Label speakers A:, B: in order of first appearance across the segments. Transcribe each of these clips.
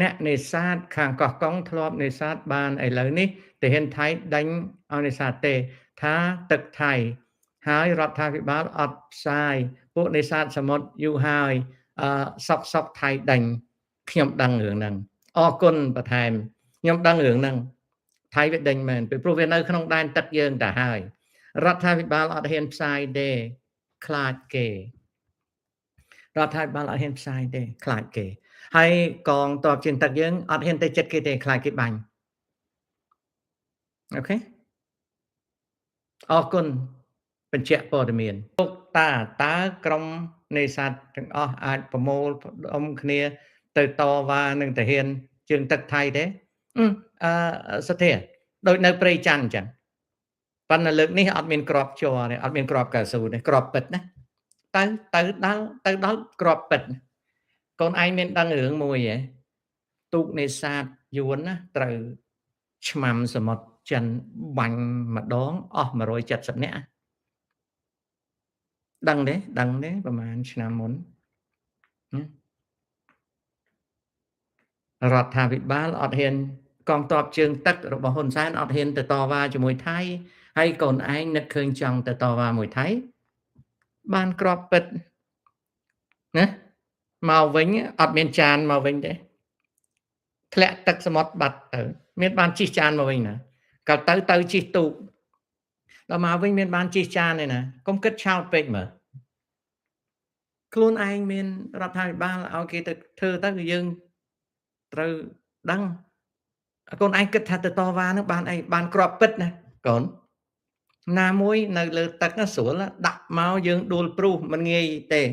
A: អ្នកនេសាទខាងកោះកុងធ្លាប់នេសាទបានឥឡូវនេះទាហានថៃដេញឲ្យនេសាទទេថាទឹកថៃហើយរដ្ឋាភិបាលអត់ផ្សាយពួកនេសាទសមុទ្រយូរហើយអឺសក់សក់ថៃដេញខ្ញុំដឹងរឿងហ្នឹងអរគុណបន្ថែមខ្ញុំដឹងរឿងហ្នឹងថៃវាដេញមែនពីព្រោះវានៅក្នុងដែនទឹកយើងទៅហើយរដ្ឋាភិបាលអត់ហ៊ានផ្សាយទេខ្លាចគេរដ្ឋាភិបាលអត់ហ៊ានផ្សាយទេខ្លាចគេហើយកងទ័ពជើងទឹកយើងអត់ហ៊ានទៅចិត្តគេទេខ្លាចគេបាញ់អូខេអរគុណបញ្ជាក់ព័ត៌មានលោកតាតើក្រុមនេសាទទាំងអស់អាចប្រមូលផ្ដុំគ្នាទៅតវ៉ានឹងទាហានជើងទឹកថៃទេអឺសធាដូចនៅព្រៃច័ន្ទអញ្ចឹងប៉ុន្តែលើកនេះអត់មានក្របជ័រទេអត់មានក្របកៅស៊ូទេក្របពិតណាទៅទៅដល់ទៅដល់ក្របពិតកូនឯងមានដឹងរឿងមួយហ៎ទូកនេសាទយួនណាត្រូវឆ្មាំសមុទ្រចិនបាញ់ម្ដងអស់170នាក់ដឹងទេដឹងទេប្រហែលឆ្នាំមុនរដ្ឋាភិបាលអត់ហ៊ានកងទ័ពជើងទឹករបស់ហ៊ុនសែនអត់ហ៊ានទៅតវ៉ាជាមួយថៃហើយកូនឯងនឹកឃើញចង់ទៅតវ៉ាមួយថៃបានក្របពិតណាមកវិញអត់មានចានមកវិញទេធ្លាក់ទឹកសមុទ្របាត់ទៅមានបានជិះចានមកវិញណាកាលទៅទៅជិះទូកដល់មកវិញមានបានជិះចានទេណាកុំគិតឆោតពេកមើលខ្លួនឯងមានរដ្ឋាភិបាលឲ្យគេទៅធ្វើទៅគឺយើងត្រូវដឹងកូនឯងគិតថាទៅតវ៉ានឹងបានអីបានក្របពិតណាកូនណាមួយនៅលើទឹកស្រួលដាក់មកយើងដួលព្រុសមិនងាយទេ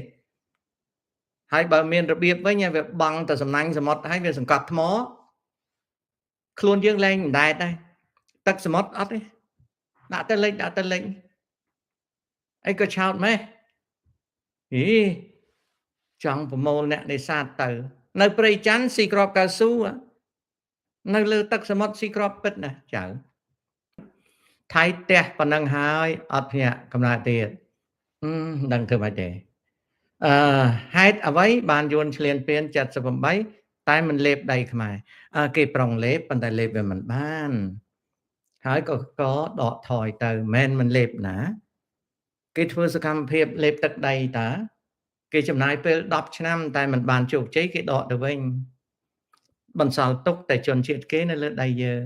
A: ហើយបើមានរបៀបវិញវាបង់ទៅសំណាញ់សមុទ្រហើយវាសង្កត់ថ្មខ្លួនយើងលែងមិនដែតដែរទឹកសមុទ្រអត់ទេដាក់ទៅលិចដាក់ទៅលិចអីក៏ឆោតម៉េះហីចង់ប្រមូលអ្នកនេសាទទៅនៅព្រៃច័ន្ទស៊ីក្របកៅស៊ូនៅលើទឹកសមុទ្រស៊ីក្របពិតណាចៅថៃផ្ទះប៉ុណ្ណឹងហើយអត់ភ្ញាក់កំណើតទៀតមិនដឹងធ្វើម៉េចទេអឺហេតុអ្វីបានយួនឆ្លៀនពៀន78តែមិនលេបដីខ្មែរគេប្រុងលេបប៉ុន្តែលេបវាមិនបានហើយក៏ក៏ដកថយទៅមិនមិនលេបណាគេធ្វើសកម្មភាពលេបទឹកដីតាគេចំណាយពេល10ឆ្នាំតែមិនបានជោគជ័យគេដកទៅវិញបន្សល់ទុកតែជនជាតិគេនៅលើដីយើង